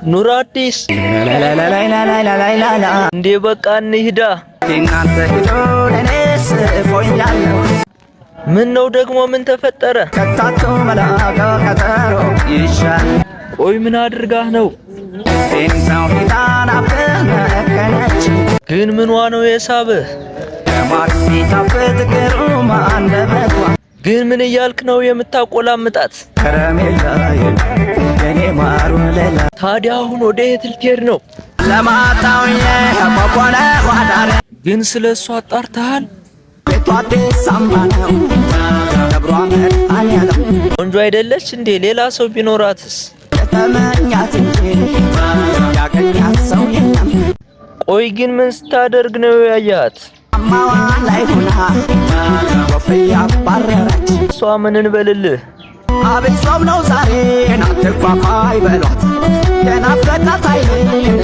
ኑር አዲስ እንዴ፣ በቃ እንሂዳ። እናንተ ሂዶ እኔስ እፎያለሁ። ምን ነው ደግሞ ምን ተፈጠረ? ከታቶ መላጋ ቀጠሮ ይሻል። ቆይ ምን አድርጋህ ነው? ሰው ፊታን አብመከነች። ግን ምኗ ነው የሳብህ? ከማር ሲጣፍጥ ግሩም አንደበቷ። ግን ምን እያልክ ነው የምታቆላምጣት? ከረሜላ የኔ ማር ወለላ። ታዲያ አሁን ወደ የት ልትሄድ ነው? ለማታው የቋቋነ ዋዳረ። ግን ስለ እሷ አጣርተሃል? ቤቷ አዲስ አምባ ነው ደብሯ መድኃኔዓለም። ቆንጆ አይደለች እንዴ? ሌላ ሰው ቢኖራትስ? የተመኛት እንጂ ያገኛት ሰው የለም። ቆይ ግን ምን ስታደርግ ነው ያያት? ማዋ ላይ ሆና ወፍ እያባረረች። እሷ ምን እንበልልህ? አቤት ጾም ነው ዛሬ ናትኳኳይ በሏት የናፈቃት አይኔን።